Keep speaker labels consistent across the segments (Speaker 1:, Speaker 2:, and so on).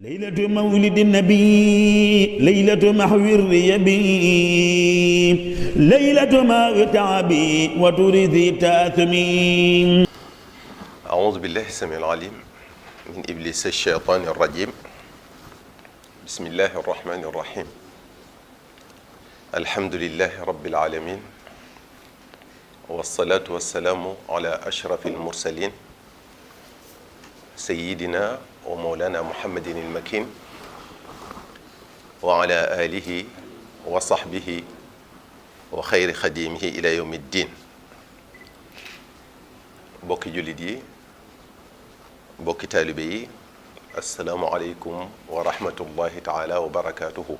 Speaker 1: ليلة مولد النبي ليلة محو الريبي ليلة ما تعبي وترثي تاثمي.
Speaker 2: أعوذ بالله السميع العليم من إبليس الشيطان الرجيم. بسم الله الرحمن الرحيم. الحمد لله رب العالمين، والصلاة والسلام على أشرف المرسلين سيدنا ومولانا محمد المكين وعلى آله وصحبه وخير خديمه إلى يوم الدين. bokki jullit yi, bokki taalibe yi, assalaamu aleykum wa rahmatullahi taala wa barakaatuhu.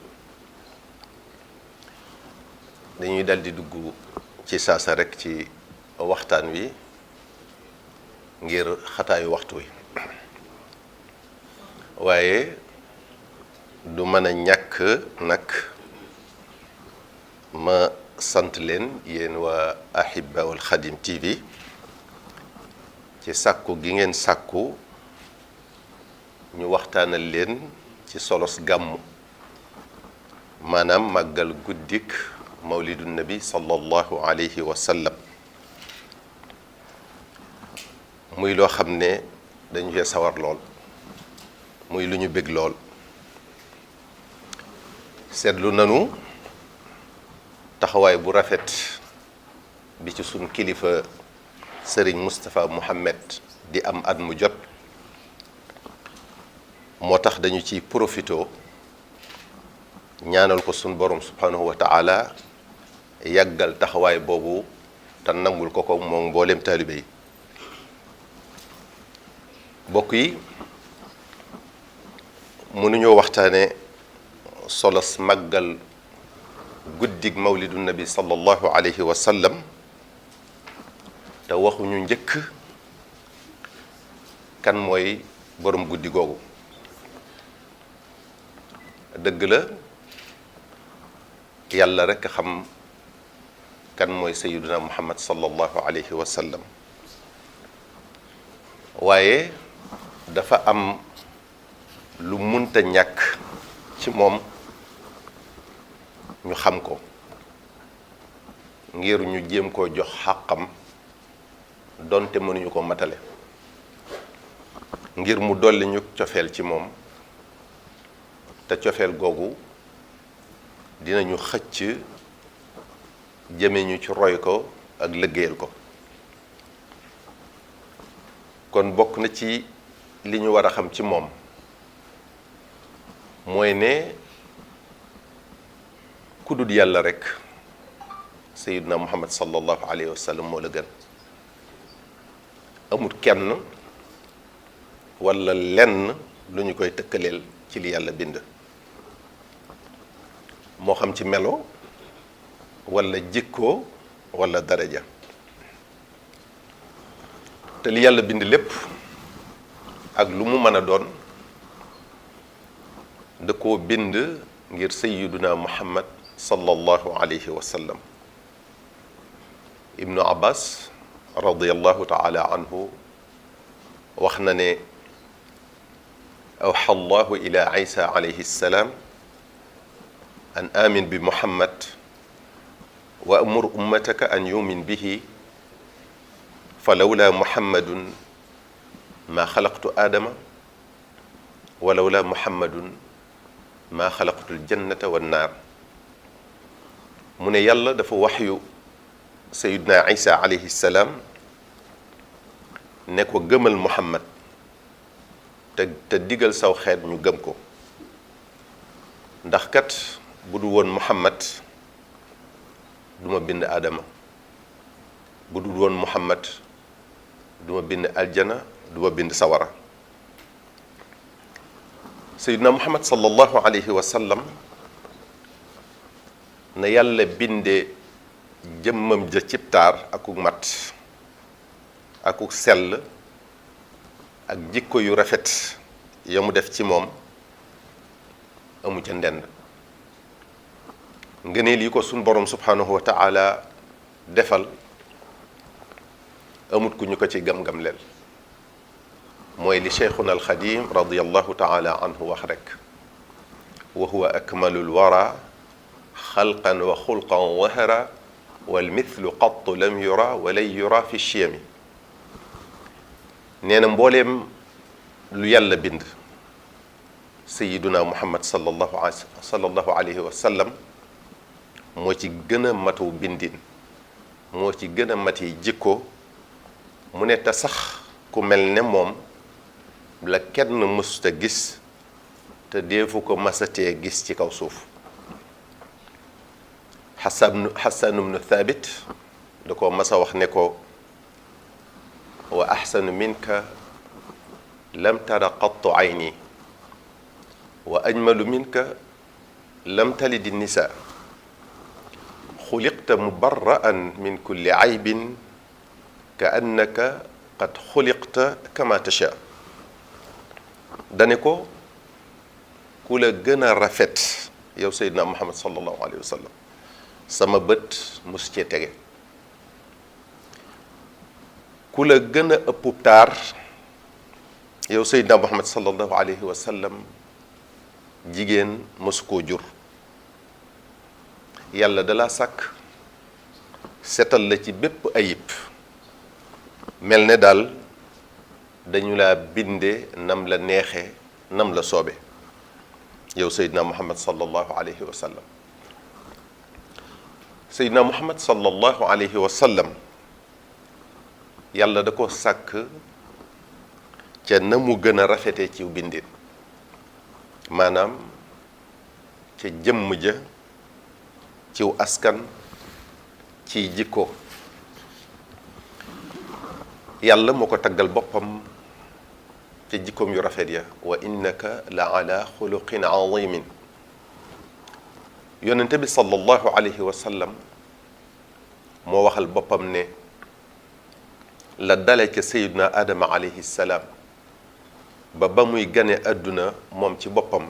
Speaker 2: dañuy daldi dugg ci saasa rekk ci waxtaan wi ngir xataayu waxtu wi, waaye du mën a ñàkk nag ma sant leen yéen waa Ahibahoul Khadim TV ci sàkku gi ngeen sàkku ñu waxtaanal leen ci solos gàmmu, maanaam màggal guddik mawlidu nabi sallallahu alayhi wa sallam. muy loo xam ne dañu fee sawar lool, muy lu ñu bëgg lool. seetlu nanu taxawaay bu rafet bi ci sunu kilifa Sëriñ Moustapha Mohamed di am at mu jot, moo tax dañu ci profito ñaanal ko sunu borom subhanahu wa ta'ala yàggal taxawaay boobu te nangul ko ko moom mboolem taalibe yi. bokk yi, mënuñoo waxtaane solos màggal guddig mawlidu nabi sallallahu alayhi wa sallam te waxuñu njëkk kan mooy borom guddi googu. dëgg la yàlla rekk xam kan mooy sayyiduna muhammad sallallahu alayhi wa sallam, waaye dafa am lu munta ñàkk ci moom ñu xam ko ngir ñu jéem koo jox xàqam donte mënuñu ko matale, ngir mu dolli ñu cofeel ci moom, te cofeel googu dinañu xëcc jëme ñu ci roy ko ak liggéeyal ko. kon bokk na ci li ñu war a xam ci moom mooy ne ku dul yàlla rekk sayyiduna muhammad sallallahu alayhi wa sallam moo la gën. amul kenn walla lenn lu ñu koy tëkkaleel ci li yàlla bind, moo xam ci melo walla jikko walla daraja. te li yàlla bind lépp ak lu mu mën a doon da koo bind ngir sayyiduna muhammad sallallahu alayhi wa sallam. ibnu abbas radiyallahu taala anhu wax na ne awxa allahu ila isa alayhi salaam an amin bi muhammad wa amur ummataka an yumin bihi fa lawla muhammadun ma xalaqtu aadama wa lawla muhammadun ma xalaqtu aljannata wannaar. mu ne yàlla dafa waxyu sayidna isa alayhi salaam ne ko gëmal muhammad te digal saw xeet ñu gëm ko, ndax kat bu du woon muhammad duma bind aadama, bu dul woon muhammad duma bind aljana, duma bind sawara. sayyidina muhammad sallallahu alayhi wa sallam na yàlla binde jëmmam ja cib taar akuk mat akuk sell ak jikko yu rafet ya mu def ci moom amu ca ndend. ngëneel yi ko suñ borom subhanahu wa ta'ala defal amut ku ñu ko ci gam-gam leel. mooy li cheikhuna alxadim radiallahu taala anhu wax rek wa huwa akmalul wara xalqan wa xulqan wahara wal mithlu qattu lam yura wa lay yura fi chiyami nee na mbooleem lu yàlla bind sayiduna muhammad sallallahu alayhi wa sallam moo ci gën a matu bindin moo ci gën a mati jikko mu ne te sax ku mel ne moom la kenn mësuta gis te deefu ko masatee gis ci kaw suuf Xasan ibnu Thabit da ko masa wax ne ko wa axsanu minka lam tara qattu ayni wa ajmalu minka lam talidi nisa xuliqta mubarra'an min kulli aybin ka annaka qad xuliqta kama tasha dane ko ku la gën a rafet yow Seydina Muhammad sallallahu alayhi wa sallam sama bët mosu cee tege ku la gën a ëpp taar yow Seydina Muhammad sallallahu alayhi wa sallam jigéen mosu koo jur yàlla dalaa sàkk setal la ci bépp ayib mel ne daal dañu laa binde nam la neexe nam la soobe yow Seydina Muhammad sallallahu alayhi wa sallam Seydina Muhammad sallallahu alayhi wa sallam yàlla da ko sàkk ca na mu gën a rafete ci bindin maanaam ca jëmm ja ciw askan ci jikko yàlla moo ko taggal boppam ca jikkoom yu rafet ya wa innaka la ala xuluqin azimin yonente bi sallallahu alayhi wa sallam moo waxal boppam ne la dale ca sayiduna adama alayhi salaam ba muy gane àdduna moom ci boppam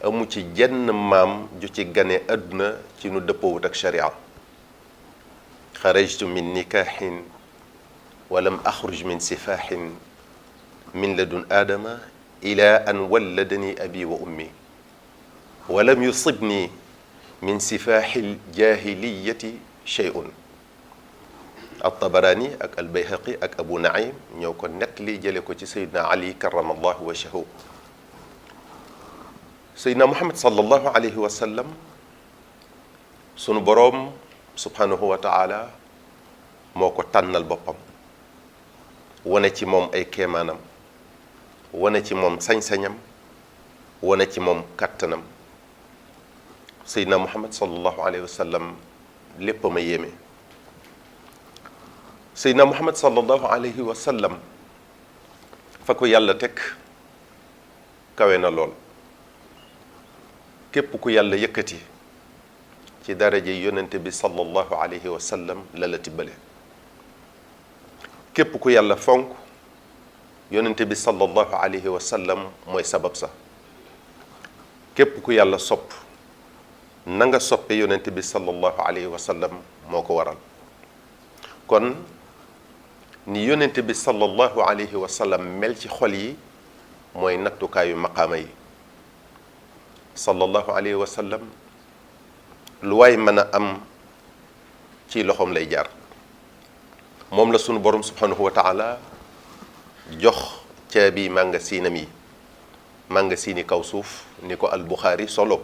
Speaker 2: amu ci jenn maam ju ci gane àdduna ci nu dëppoowut ak sharia xarajtu min nikaaxin walam axruj min sifaaxin min ladun aadama ila an walladani abi wa ummi walam yusibni min sifaaxil jaahiliyati shay'un altabaraani ak albayhaqi ak abu naim ñoo ko nettali jële ko ci sayidna ali karamallahu wajhahu sayidna muhammad sallallahu alayhi wa sallam sunu boroom subhanahu wa taala moo ko tànnal boppam wane ci moom ay kéemaanam wane ci moom sañ-sañam wane ci moom kàttanam sayidna muhammad sallallahu alayhi wa sallam lépp ma yéeme Seydina Muhammad sallallahu alayhi wa sallam fa ko yàlla teg kawe na lool képp ku yàlla yëkkati ci daraja yonente bi sallallahu alayhi wa sallam la la tibbale képp ku yàlla fonk yonente bi sallallahu alayhi wa sallam mooy sabab sa képp ku yàlla sopp na nga soppe yonente bi sallallahu alayhi wa sallam moo ko waral kon ni yonente bi sallallahu alayhi wa sallam mel ci xol yi mooy nattukaayu maqaama yi sallallahu alayhi wa sallam lu waay mën a am ci loxoom lay jaar moom la sunu borom subhanahu wa taala jox caabi màngasiinam yi màngasiini kaw suuf ni ko al-Buxaari solo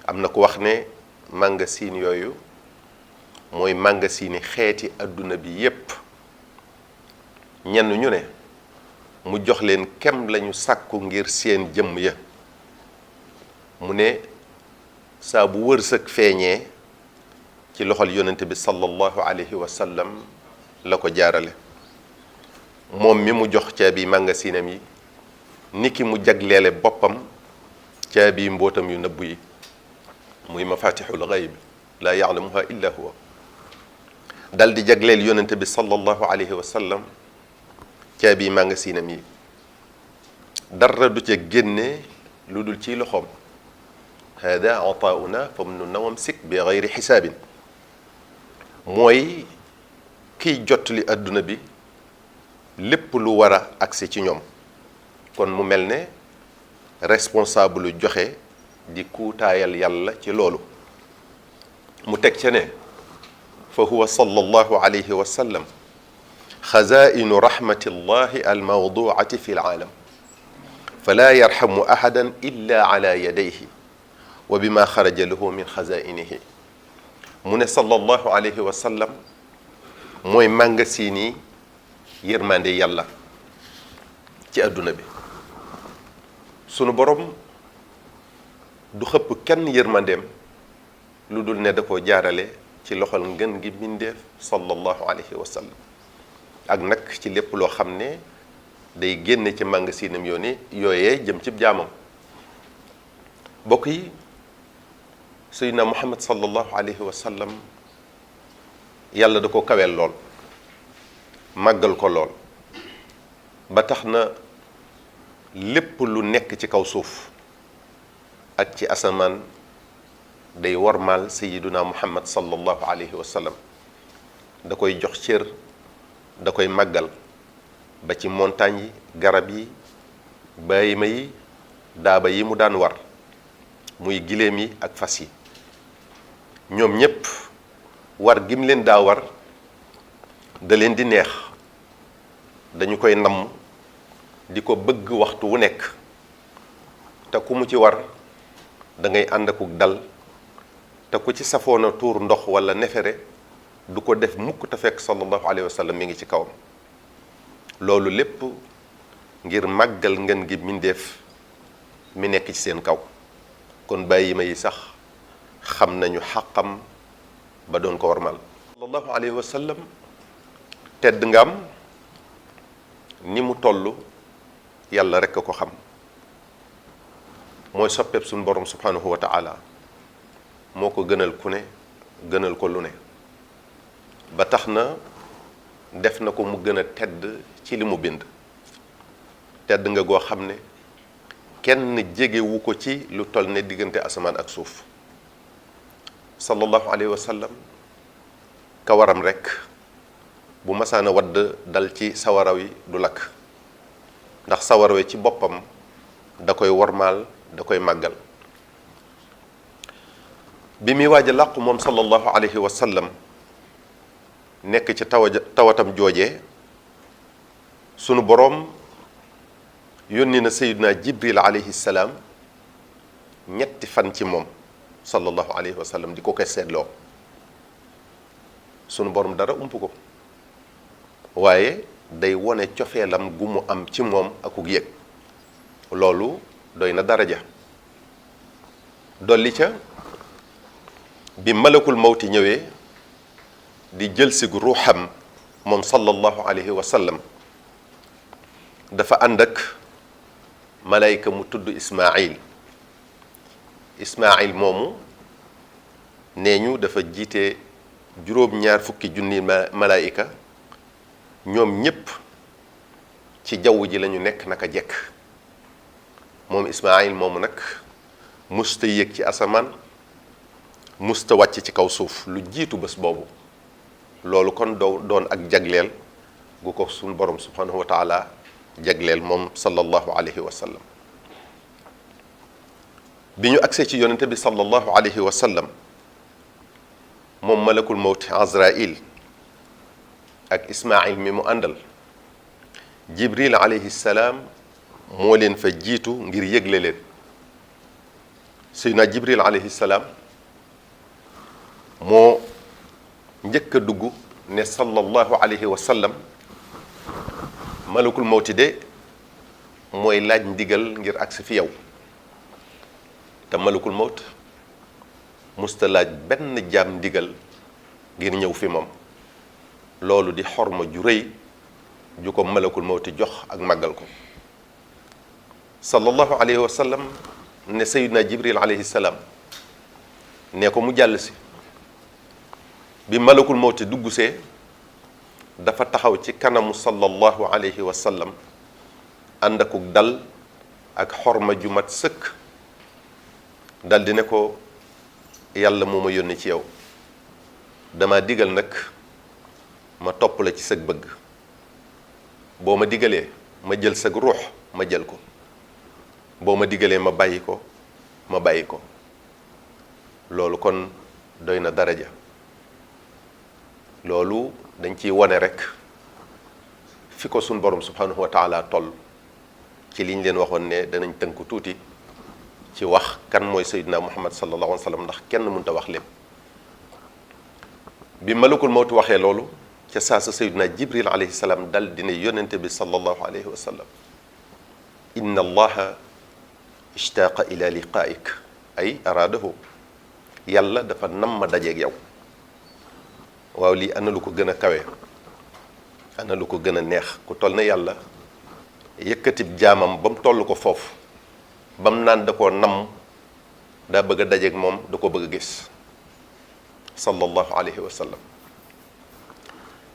Speaker 2: am na ku wax ne màngasiin yooyu mooy màngasiini xeeti adduna bi yépp ñenn ñu ne mu jox leen kem lañu sàkku ngir seen jëmm ya mu ne saa bu wërsëg feeñee ci loxol yonente bi sallallahu alayhi wa sallam la ko jaarale moom mi mu jox caabi màngasinam yi niki mu jagleele boppam caabi mbootam yu nëbb yi muy mafatixul gayb laa ya'lamuha illa huwa dal di jagleel yonente bi sallallahu alayhi wa sallam caabi màngasinam yi dara du ca génne lu dul ci loxoom hada ataauna famnun wamsik bi gayri xisaabin mooy kiy jottali adduna bi lépp lu war a agsi ci ñoom. kon mu mel ne responsable joxe di kuutaayal yàlla ci loolu. mu teg ca ne fa huwa sallallahu alayhi wa sallam xazaa'inu rahmatillahi almawduati fi alaalam fala yarhamu ahadan illa ala yadayhi wa bima xaraja lahu min xazaa'inihi. mu ne sallallahu alayhi wa sallam mooy màngasini yërmande yàlla ci àdduna bi. sunu borom du xëpp kenn yërmandeem lu dul ne da koo jaarale ci loxol ngën gi mbindeef sallallahu alayhi wa sallam ak nag ci lépp loo xam ne day génne ci màngasinam yooyee jëm ci jaamam. bokk yi sayyidina Muhammad sallallahu alayhi wa sallam yàlla da ko kaweel lool màggal ko lool ba tax na lépp lu nekk ci kaw suuf ak ci asamaan day wormaal sayyiduna Muhammad sallallahu alayhi wa sallam da koy jox cër da koy màggal ba ci montagne yi garab yi bàyyima yi daaba yi mu daan war muy giléem yi ak fas yi ñoom ñépp war gim leen daa war da leen di neex dañu koy namm di ko bëgg waxtu wu nekk te ku mu ci war da ngay ànd akuk dal te ku ci safoona tuur ndox wala nefere du ko def mukk te fekk sallallahu alayhi wa sallam mi ngi ci kawam. loolu lépp ngir màggal ngeen gi mindeef mi nekk ci seen kaw. kon bàyyi ma yi sax xam nañu xàqam ba doon ko warmal. sallallahu alayhi wa sallam tedd ngam ni mu toll yàlla rekk a ko xam. mooy soppeeb suñu borom subhanahu wa ta'ala moo ko gënal ku ne gënal ko lu ne ba tax na def na ko mu gën a tedd ci li mu bind. tedd nga goo xam ne kenn jegewu ko ci lu toll ne diggante asamaan ak suuf. sallallahu alayhi wa sallam kawaram rekk bu masaana wadd dal ci sawaraw yi du lakk ndax sawaraw yi ci boppam da koy wormaal da koy màggal. bi muy waaj a làqu moom sallallahu alayhi wa sallam nekk ci tawatam joojee sunu boroom yónni na sayyidina Jibril alayhi salaam ñetti fan ci moom sallallahu alayhi wa sallam di ko koy seetloo. sunu boroom dara ump ko waaye day wone cofeelam gu mu am ci moom akuk yëg. loolu doy na daraja. dolli ca bi malakul mawti ñëwee di jël si ruuxam moom sallallahu alayhi wa sallam dafa ànd ak malayka mu tudd Ismaayil moomu nee ñu dafa jiite juróom-ñaar fukki junni malayka ñoom ñépp ci jaww ji lañu nekk naka jekk. moom Ismaayil moomu nag musta yéeg ci asamaan musta wàcc ci kaw suuf lu jiitu bés boobu. loolu kon doon ak jagleel gu ko suñu borom subhanahu wa taala jagleel moom sallallahu alayhi wa sallam. bi ñu agsee ci yonente bi sallallahu alayhi wa sallam moom malakul mawti Azrail ak Ismaayil mi mu àndal Jibril alayhi salaam moo leen fa jiitu ngir yëgle leen. Seydina Jibril alayhi salaam moo njëkk a dugg ne sallallahu alayhi wa sallam malakul mawti de mooy laaj ndigal ngir agsi fi yow. te malakul mawt musta laaj benn jaam ndigal ngir ñëw fi moom. loolu di xorma ju rëy ju ko malakul mawti jox ak màggal ko. sallallahu alayhi wa sallam ne sayyidina Jibril alayhi salaam ne ko mu jàll si. bi malakul mawti dugg see dafa taxaw ci kanamu sallallahu alayhi wa sallam ànd akuk dal ak xorma ju mat sëkk dal di ne ko yàlla moo ma yónni ci yow dama digal nag ma topp la ci sëg bëgg boo ma digalee ma jël sa ruux ma jël ko, boo ma digalee ma bàyyi ko ma bàyyi ko. loolu kon doy na daraja. loolu dañ ciy wone rek fi ko suñ borom subhanahu wa taala toll ci liñ leen waxoon ne danañ tënku tuuti ci wax kan mooy sayyidina muhammad sallallahu alayhi wa sallam, ndax kenn mënta wax lépp. bi malakul mawti waxee loolu ca saa sa sayyidina jibril alayhi salaam dal dina yonente bi sallallahu alayhi wa sallam, inna allaha ishtaaqa ila liqaa'ik ay araadahu, yàlla dafa nam ma dajeeg yow. waaw lii ana lu ko gën a kawe, ana lu ko gën a neex ku toll na yàlla yëkkatib jaamam ba mu toll ko foofu, ba mu naan da koo nam, daa bëgg a dajeeg moom, da ko bëgg a gis sallallahu alayhi wa sallam.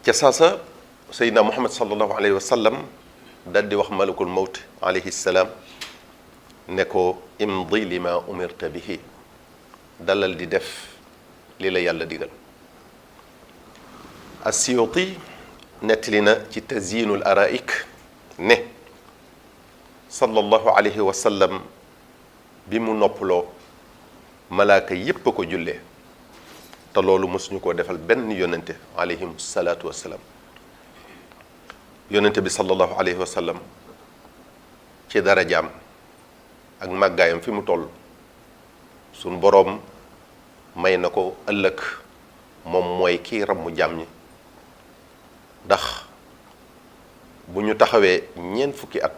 Speaker 2: ca saasa sayyidina muhammad sallallahu alayhi wa sallam dal di wax malakul mawt alayhi salaam ne ko imdi lima umirta bihi, dalal di def li la yàlla digal. As-Suyuti nettali na ci tazyinul araik ne sallallahu alayhi wa sallam bi mu noppaloo malaaka yépp a ko jullee, te loolu mësuñu koo defal benn yonente alayhim salaatu wassalaam. yonente bi sallallahu alayhi wa sallam ci darajaam ak màggaayam fi mu toll, suñ boroom may na ko ëllëg moom mooy kii rammu jaam ñi. ndax bu ñu taxawee ñeent fukki at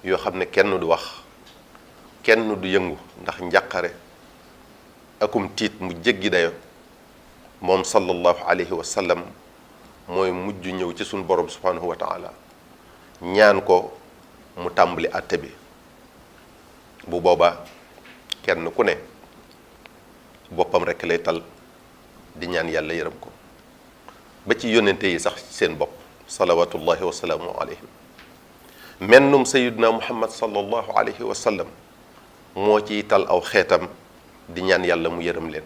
Speaker 2: yoo xam ne kenn du wax, kenn du yëngu ndax njàqare akum tiit mu jéggi dayo, moom sallallahu alayhi wa sallam mooy mujj ñëw ci suñu borom subhanahu wa taala ñaan ko mu tàmbali àtte bi. bu boobaa kenn ku ne boppam rekk lay tal di ñaan yàlla yërëm ko, ba ci yónnente yi sax seen bopp salawatullahi wa salaamu alayhim. mennum sayyidina muhammad sallallahu alayhi wa sallam moo ciy tal aw xeetam di ñaan yàlla mu yërëm leen.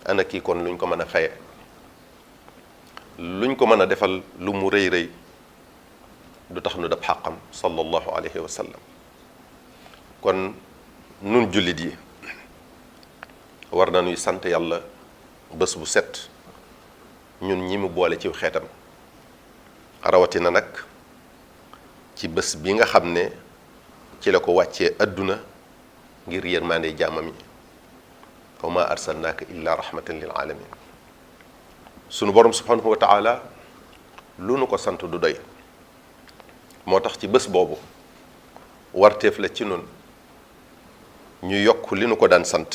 Speaker 2: ana kii kon luñ ko mën a faye, luñ ko mën a defal lu mu rëy rëy du tax nu dab xàqam sallallahu alayhi wa sallam. kon nun jullit yi war nañuy sant yàlla bés bu set ñun ñi mu boole ci xeetam, rawatina nag ci bés bi nga xam ne ci la ko wàccee adduna ngir yërmande jaamam yi. wa ma arsalnaaka illa rahmatan lil alamin. sunu borom subhanahu wa taala lu nu ko sant du doy, moo tax ci bés boobu warteef la ci nun ñu yokk li nu ko daan sant.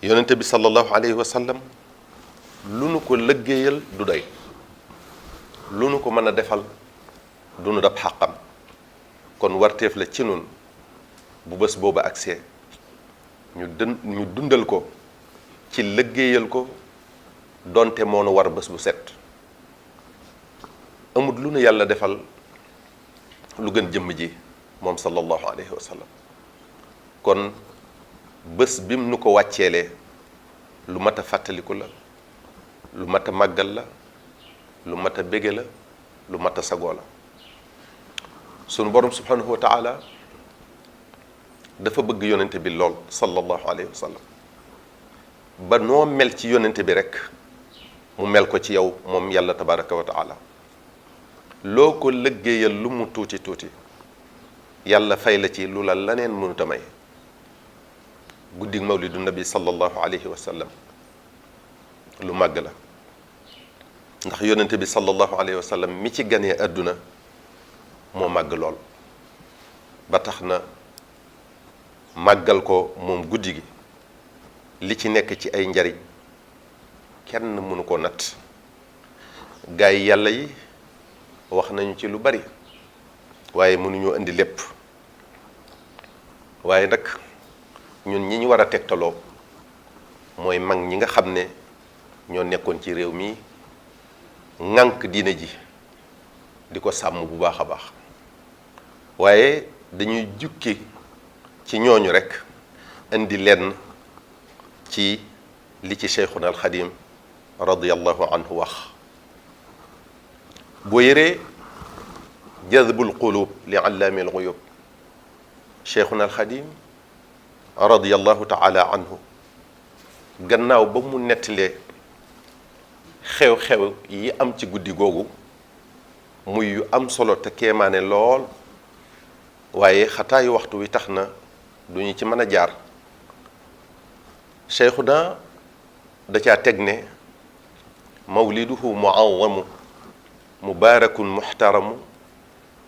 Speaker 2: yonente bi sallallahu alayhi wa sallam lu nu ko lëggéeyal du doy, lu nu ko mën a defal du nu dab xàqam. kon warteef la ci nun bu bés boobu agsee ñu dundal ko ci lëggéeyal ko, donte moo nu war bés bu set. amut lu nu yàlla defal lu gën jëmm ji moom sallallahu alayhi wa sallam. kon bés bim nu ko wàcceelee lu mat a fàttaliku la, lu mat a màggal la, lu mat a bége la, lu mat a sagoo la. sunu borom subhanahu wa taala dafa bëgg yonente bi lool sallallahu alayhi wa sallam, ba noo mel ci yonente bi rek mu mel ko ci yow moom yàlla tabaraka wa taala. loo ko lëggéeyal lu mu tuuti tuuti yàlla fay la ci lu la laneen mënuta may. guddig mawlidu nabi sallallahu alayhi wa sallam lu màgg la, ndax yonente bi sallallahu alayhi wa sallam mi ci ganee àdduna moo màgg lool, ba tax na màggal ko moom guddi gi li ci nekk ci ay njariñ kenn mënu ko natt. gaay yi yàlla yi wax nañu ci lu bari waaye mënuñoo indi lépp. waaye nag ñun ñi ñu war a tegtaloo mooy mag ñi nga xam ne ñoo nekkoon ci réew mi ŋànk diine ji di ko sàmm bu baax a baax. waaye dañuy jukki ci ñooñu rekk indi lenn ci li ci Cheikhuna al Xadim radiyallahu anhu wax. boo yëree jadbul qulub li allaami alxuyub cheikhuna alxadim radiyallahu taala anhu gannaaw ba mu nettalee xew-xew yi am ci guddi googu muy yu am solo te kéemaane lool waaye xataayu waxtu wi tax na duñu ci mën a jaar cheikhuna da caa teg ne mawliduhu muawamu mubaarakun muxtaramu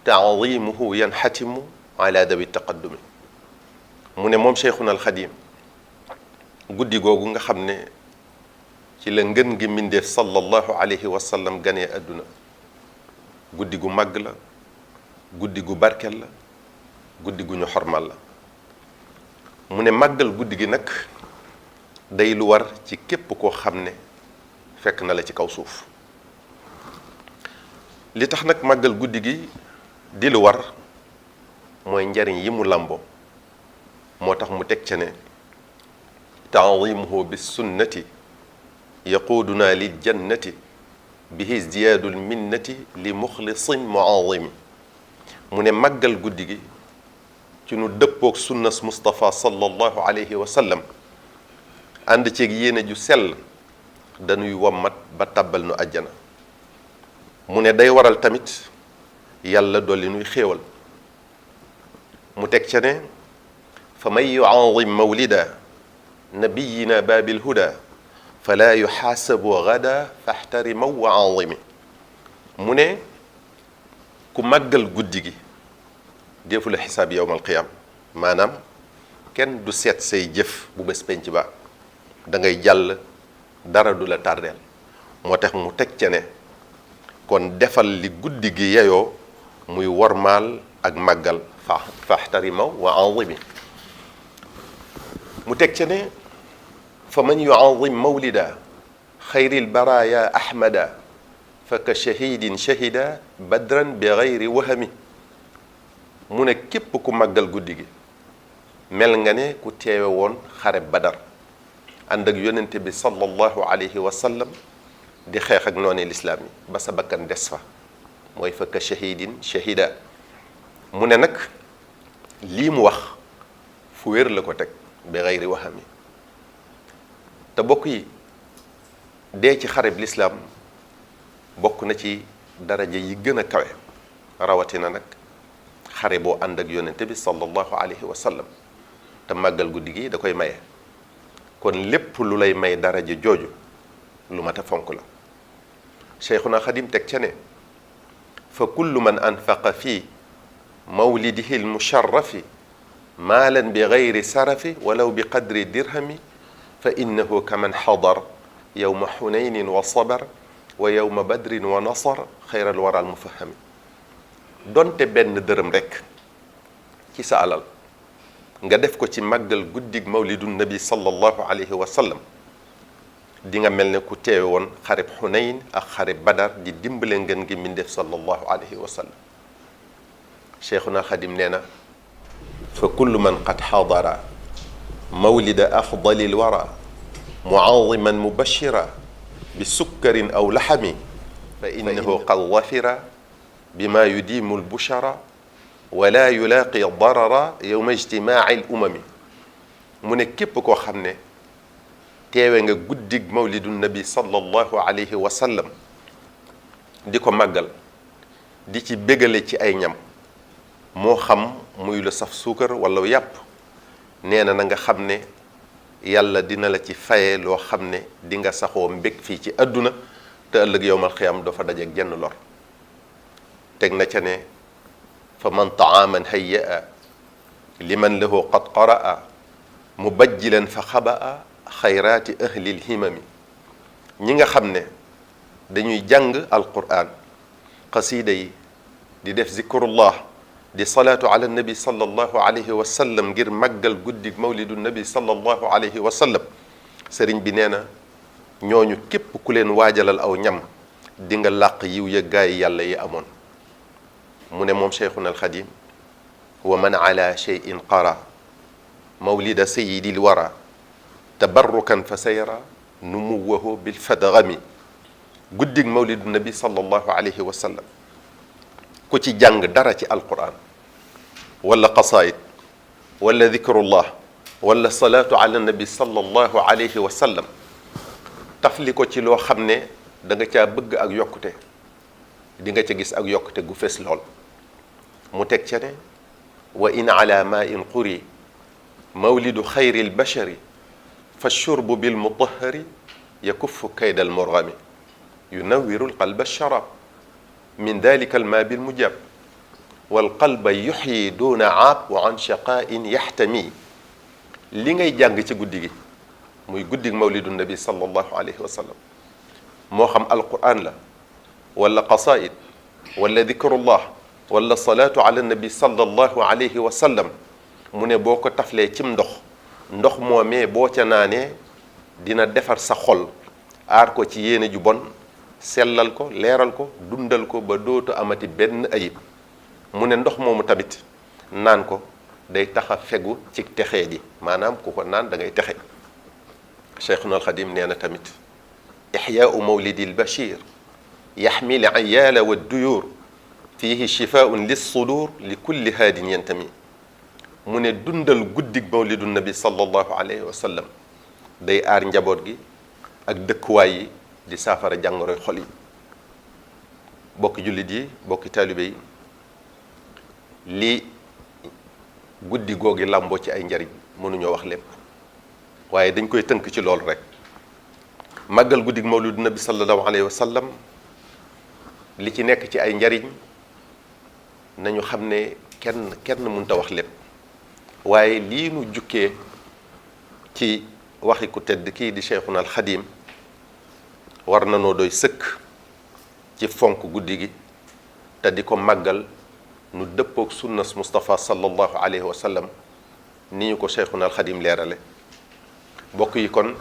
Speaker 2: taadimuhu yanxatimu ala dawi taqaddumi mu ne moom cheikhuna alxadim guddi googu nga xam ne ci la ngën gi mbindeef sallallahu alayhi wa sallam ganee àdduna guddi gu màgg la guddi gu barkel la guddi gu ñu xormal la mu ne màggal guddi gi nag day lu war ci képp koo xam ne fekk na la ci kaw suuf li tax nag màggal guddi gi di lu war mooy njariñ yi mu làmboo moo tax mu teg ca ne taadimuhu bis sunnati yaquuduna lil jannati bihi izdiyaadul minnati li muxlisin muazimi mu ne màggal guddi gi ci nu dëppoog sunnas Mustafa sallallahu alayhi wa sallam ànd ceeg yéene ju sell dañuy wommat ba tàbbal nu àjjana mu ne day waral tamit yàlla dolli nuy xéewal mu teg ca ne fa man yuazim mawlida nabiyina baabil huda fala yuxaasabu gada faxtarimaw wa azimi mu ne ku màggal guddi gi defu la xisaab yowmal qiyaam maanaam kenn du seet say jëf bu bés penc ba da ngay jàll dara du la tardeel moo tax mu teg ca ne kon defal li guddi gi yeyoo muy wormaal ak màggal faxtarimaw wa azimi mu teg ca ne fa man yuazim mawlida xayril baraya ahmada fa ka shahidin shahida badran bi gayri wahami mu ne képp ku màggal guddi gi mel nga ne ku teewe woon xare badar ànd ak yonente bi sallallahu alayhi wa sallam di xeex ak noonu lislaam yi ba sa bakkan des fa mooy fa ka shahidin shahida mu ne nag lii mu wax fu wér la ko teg bi gayri wahami te bokk yi dee ci xareb lislaam bokk na ci daraja yi gën a kawe rawatina nag xare boo ànd ak yonente bi sallallahu alayhi wa sallam te màggal guddi gi da koy maye kon lépp lu lay may daraja jooju lu mat a fonk la cheikhuna xadim teg ca ne fa kullu man anfaqa fi mawlidihi almusharrafi maalan bi gayri sarafi walaw bi qadri dirhami fa innahu kaman xadar yowma xunaynin wa sabar wa yowma badrin wa nasar xayral waral mufahami donte benn dërëm rekk ci sa alal nga def ko ci màggal guddig mawlidu nabi sallallahu alayhi wa sallam di nga mel ne ku teewe woon xarib xunayn ak xarib badar di dimbale ngeen gi mbindeef sallallahu alayhi wa sallam cheikhuna xadim nee na fa kullu man qad xadara mawlida afdali lwara muaziman mubashira bi sukkarin aw laxami fa innahu qad wafira bima yudimu lbushara wala yulaaqi darara yowma ijtimaaci l umami mu ne képp koo xam ne teewe nga guddig mawlidu nabi sallallahu alayhi wa sallam di ko màggal di ci bégale ci ay ñam moo xam muy lu saf suukar wala yàpp nee na nga xam ne yàlla dina la ci faye loo xam ne di nga saxoo mbég fii ci àdduna te ëllëg yowmal xiyaam doo fa dajeek jenn lor teg na ca ne fa man taaman hayyaa liman lahu qad qaraa mubajjilan fa xabaa xayraati ahlil himami ñi nga xam ne dañuy jàng alquran qasida yi di def zikrullah di salaatu ala nabi sallallahu alayhi wa sallam ngir màggal guddig mawlidu nabi sallallahu alayhi wa sallam sëriñ bi nee na ñooñu képp ku leen waajalal aw ñam di nga làq yiw ya gaay yàlla yi amoon mu ne moom cheikhuna alxadim wa man ala cheyin qara mawlida sayidil wara tabarrukan fa sayara numuwahu bil fadgami guddig mawlidu nabi sallallahu alayhi wa sallam ku ci jàng dara ci alquran wala qasaid wala dhikrullah wala salaatu ala nabi sallallahu alayhi wa sallam tafli ko ci loo xam ne da nga caa bëgg ak yokkute di nga ca gis ak yokkute gu fees lool mu teg ca ne wa in ala ma in quri mawlidu xayri lbashari fa shurbu bilmutahari yakuffu kayda almurgami yunawiru alqalba alsharab min dalika alma bilmujab walqalba yuxyi duna aab wa an shaqain yaxtami li ngay jàng ci guddi gi muy guddig mawlidu nabi sallallahu alayhi wa sallam moo xam alquran la wala qasaid wala dikrullah wala salaatu ala nabi sallallahu alayhi wa sallam mu ne boo ko taflee cim ndox moomee boo ca naanee dina defar sa xol aar ko ci yéene ju bon sellal ko leeral ko dundal ko ba dootu amati benn ayib mu ne ndox moomu tamit naan ko day tax a fegu ci texee ji maanaam ku ko naan da ngay texe cheikhuna alxadim nee na tamit ixyaau mawlidi albachir yaxmi l ayaala wa duyur fihi shifaun lissudur li kulli haadin yantami mu ne dundal guddig mawlidu nabi sallallahu alayhi wa sallam day aar njaboot gi ak dëkkuwaay yi di saafara jàngoroy xol yi bokki jullit yi bokki taalibe yi li guddi googi làmboo ci ay njariñ mënuñoo wax lépp waaye dañ koy tënk ci loolu rek màggal guddig mawlidu nabi sallallahu alayhi wa sallam li ci nekk ci ay njariñ nañu xam ne kenn mënta wax lépp waaye lii nu jukkee ci waxi ku tedd kii di cheikhuna al xadim war na noo doy sëkk ci fonk guddi gi te di ko màggal nu dëppook sunnas Mustafa sallallahu alayhi wa sallam ni ñu ko cheikhuna al xadim leerale bokk yi kon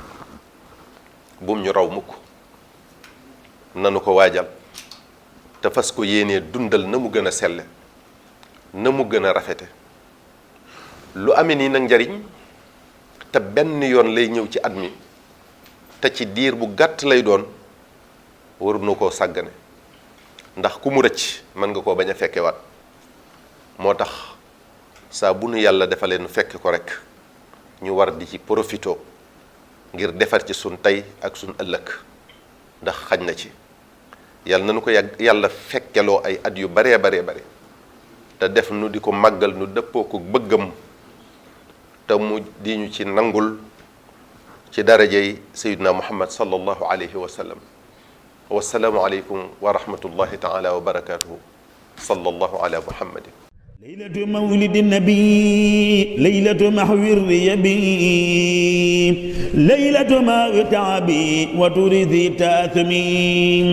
Speaker 2: bum ñu raw mukk nanu ko waajal te fas ko yéenee dundal na mu gën a selle na mu gën a rafete lu amee nii nag njariñ te benn yoon lay ñëw ci at mi te ci diir bu gàtt lay doon waru na koo sàggane ndax ku mu rëcc mën nga koo bañ a fekkewaat moo tax saa bu nu yàlla defalee nu fekk ko rek ñu war di ci profito ngir defar ci sun tey ak sun ëllëg ndax xaj na ci yàlla na nu ko yàlla fekkeloo ay at yu baree bare te def nu di ko màggal nu dëppoo ko bëggam te mu di ñu ci nangul ci darajey sayyidina muhammad sallallahu alayhi wa sallam wassalaamu aleykum wa rahmatullahi taala wa barakatuhu sallallahu ala muhammadin
Speaker 1: ليلة مولد النبي ليلة محو الريبي ليلة ما تعبي وترثي تاثمي